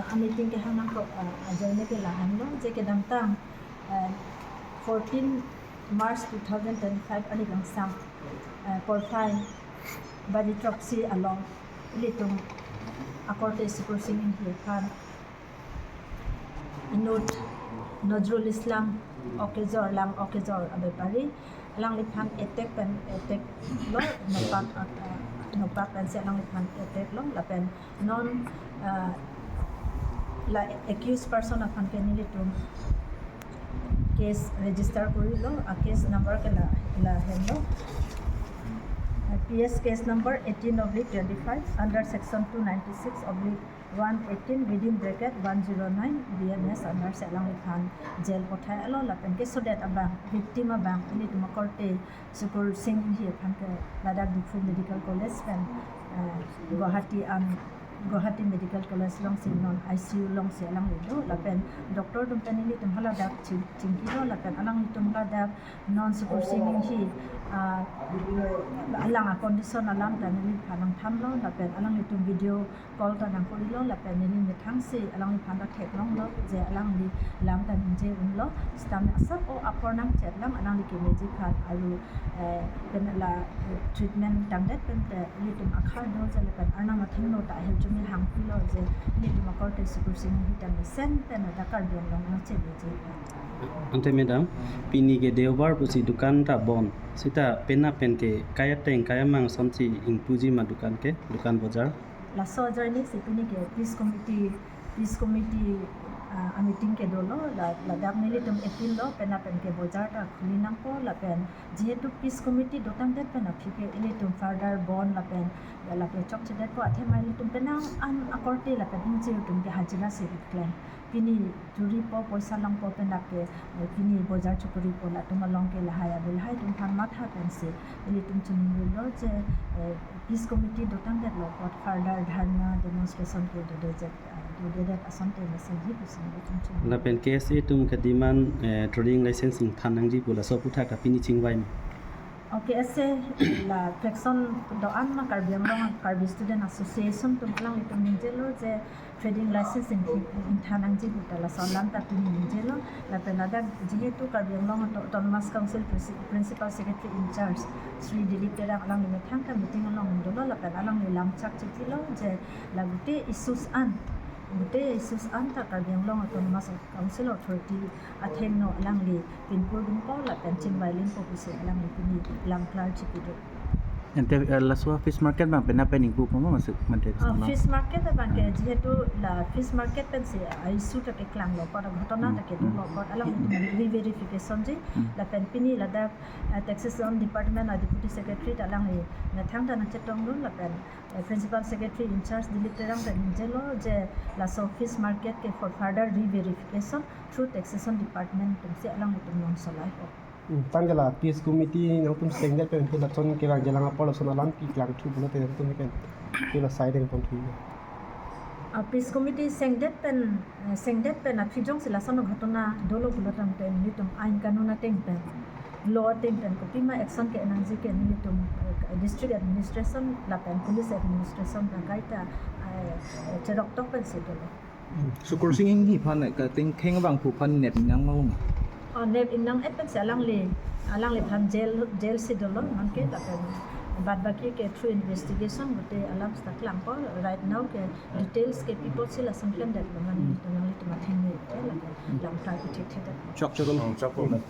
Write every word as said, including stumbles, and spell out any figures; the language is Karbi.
A meeting kehang nangkok, uh, ajoine ke lahenlo, je kedamtang, uh, fourteen March two thousand twenty-five arni kangsam, uh, porphai baji throksi along ilitum akorte Sukursing Inghi aphan inut Nojrul Islam Okejor, lang Okejor abepari, alangliphan attack pen, attack lo, nopak, uh, nopak pensi alangliphan attack lo, lapen non, uh, la accused person aphan ke nelitum case register korilo, a case number ke la, lahenlo, uh, P S case number eighteen oblique twenty-five under section two ninety-six oblique one eighteen within bracket one zero nine B N S under si alangliphan jail pathai-etlo, lapen kesodet abang, victim abang, ilitum akorte Sukursing Inghi aphan ke ladak Diphu Medical College pen, eh, Guwahati an, Guwahati Medical College alongsi non I C U alongsi alangli do, lapen doctor atum pen nelitum haladak ching-, chingkilo, lapen alanglitum ladak non Sukursing Inghi, ah, alang a condition alam ta neliphan nangthanlo, lapen alanglitum video call ta nangkorilo, lapen neli methangsi alangliphan ta theklonglo je alangli lam ta ningje unlo, sitame asap o apor nangchetlang alangli kemeji aphan, aru, eh, pen la, eh, treatment tangdet pen te ilitum akhar do je, lapen Arnam athengno ta ahirjume hangpilo je ilitum akorte Sukursing Inghi ta mesen pen ta Karbi Anglong nangchemeji aphan. Ante madam, pini ke Deobar pusi dukan ta bon. Sita penap pen ke kai ateng kai amang asonsi ingpuji ma dukan ke, dukan bojar? Laso ajoine si pini ke peace committee, peace committee, ah, a meeting ke dolo, la, ladak nelitum appeal lo, penap pen ke bojar ta khuli nangpo, lapen jehetu peace committee dotangdet pen aphi ke ilitum further bon lapen lake chokchedetpo, athema ilitum penang an akorte lapen ingjir atum ke hajira si keklem. Pini choripo, poisa longpo, penap ke, eh, pini bojar chokoripo, latum along ke lahai ave, lahai atum aphan matha pensi ilitum chiningri lo je, eh, peace committee dotangdetlo apot further dharna demonstration ke dodedet, eh, dodedet asonte mesen ji pusi ilitum chiningri. Lapen K S A atum ke demand, eh, trading license ingthan nangji pu laso aphuthak ta pini chingvai ma? O K S A la faction do-an ma, Karbi Anglong Karbi Student Association atum alanglitum ningjelo je trading license ing-, ingthan nangji pu ta laso alam ta pini ningjelo, lapen ladak jehetu Karbi Anglong Auto-, Autonomous Council Princi-, Principal Secretary in Charge Shri Dilip Terang alangli methang ta meeting along dolo, lapen alangli lamchak chitilo je la gute issues an, gute issues an ta Karbi Anglong Autonomous Council Authority athengno alangli pinpur dunpo lapen chingvai limpo pusi alangli pini lam clear chipido. Ante, eh, laso fish market abang penap pen ingpupo ma masuk mante? Ah, customer. Fish market abang ke jehetu la fish market pensi, ah, issue ta keklanglo apot, ghotona ta, hmm, kedo, hmm, lo apot, alangli re-verification ji, hmm, lapen pini ladak, ah, Taxation Department a Deputy Secretary ta alangli methang ta nangchetongdun, lapen, eh, Principal Secretary in Charge Dilip Terang ta ningjelo je laso fish market ke for further re-verification through Taxation Department atumsi alanglitum nonsolaipo. Hmm, tangte la peace committee nangtum sengdet pen ke lason kevangjilang apor lason alam keklangthu pulote nangtum ke, ke la side pon thu. Ah, peace committee sengdet pen, eh, sengdet pen aphi jongsi lason ghotona dolo pulo tangte nelitum ain kanun ateng pen, law ateng pen kopima action ke nangji ke nelitum, eh, district administration lapen police administration ta kaita, eh, eh, cheroktok pensi dolo. Sukursing Inghi aphan, eh, kating kheng abangphu aphan nep ingnang ma? Oh, nep ingnang-et pensi alangli, alangliphan jail, jail si dolo, non ke, lapen bad baki ke through investigation gute alam seta klangpo, right now ke details ke pipo si lason klemdetlo, mane, hmm, nanglitum athengno ke lapen lam ta ithekthedetpo. Chok chok. Hmm, chok chok.